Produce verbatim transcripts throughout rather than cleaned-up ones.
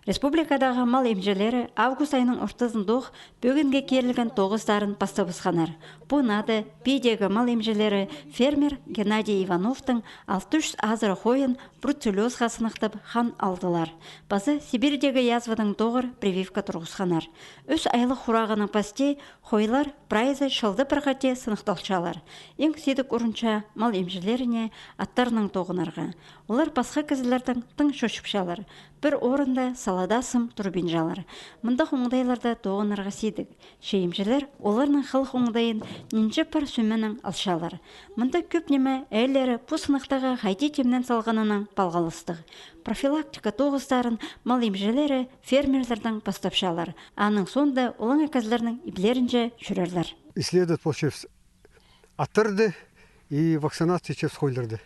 Республикадағы мал имҷілері август айының ортызындох пӧгінге кирілген тоғыстарын пастабысханнар. Пу нада пидегі мал имҷілері фермер Геннадий Ивановтың алты чӱс азыра хойын бруцеллёзха сынахтап хан алдылар. Паза Сибирьдегі язвадаң тоғыр прививка турғысханнар. Ӱс айлығ хурағының пасти хойлар прайзы чылда пір хати сынахталчалар. Иң сидік урунча мал имҷілеріне аттарнаң тоғынарға. Олар пасха кізілердең тың чочыпчалар. Пір орында салада сым турбинчалар. Мындағ оңдайларда тоғынарға сидік. Че имҷілер оларның хылых оңдайын нинҷе пар сӧменең алчалар. Мында кӧп ниме ээлері пу сынахтағы хайди тимнен салғанынаң палғалыстығ. Профилактика тоғыстарын мал имҷілері фермерлердең пастапчалар. Аның соонда олаңай кізілернің иблерінҷе чӧрерлер. Исследовать полчабыс аттарды и вакцинация итчебіс хойларды.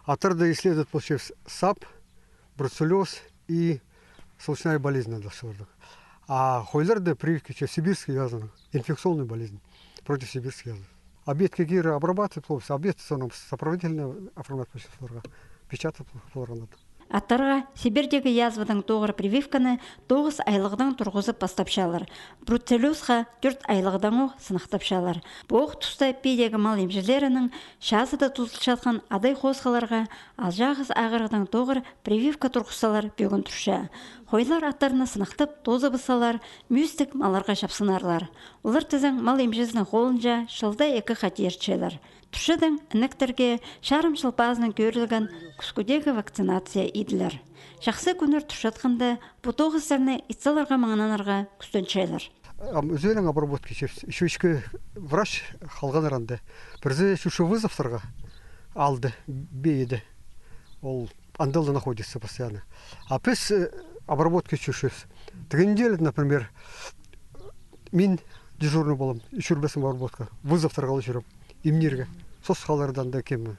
Аттарды исследовать полчабыс САП, бруцеллёз и сволочная болезнь надо оларның. А хойларды прививка итчебіс сибирская язва, инфекционная болезнь против сибирской язвы. Обедке кире обрабатывать полчабыс, обед, соонаң сопроводительный оформлять полчабыс оларға, печатать поларға надо. Аттарға Сибирьдегі язвадаң тоғыр прививканы тоғыс айлығдаң турғызып пастапчалар. Бруцеллёзха тӧрт айлығдаң ох сынахтапчалар. Пу ох туста пидегі мал имҷілерінің чазыда тузылчатхан адай-хосхаларға алҷағас ағырығдаң тоғыр прививка турғыссалар пӧгін турча. Хойлар аттарны сынахтап тозыбыссалар, мӱӱстіг малларға чапсынарлар. Олар тізең мал имҷізінің холынҷа чылда ікі хати иртчелер. Турчадаң інектерге чарым чыл пазынаң кӧрілген кӱскӱдегі вакцинация иділер. Чахсы кӱннер турчатханда, пу тоғыстарны ит саларға маңнанарға кӱстенчелер. Ам ӱзӧлең обработка итчебіс. Ещё ікі врач халғаннар анда. Пірсі чӱчӱ вызовтарға алды, бейді. Ол анда ла находится постоянно. А піс, э, обработка итчебіс. Тігі неделя, например, мин дежурный полам, ӱчӱр-пис обработка. Вызовтарға ла чӧрем. Имнирге. Сосхалардаң даа кем,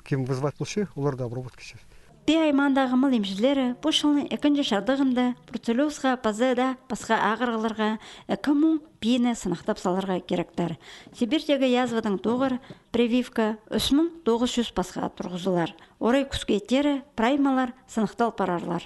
кем вызывать полча, оларды обработка итчебіс. Пии аймағындағы мал имҷілері пу чылның ікінҷі чардығында бруцеллёзха паза даа пасха ағырығларға ікі муң пиині сынахтап саларға киректер. Сибирьдегі язвадаң тоғыр прививка ӱс муң тоғыс чӱс пасха турғызылар. Орай кӱскӱ иттері прай маллар сынахтал парарлар.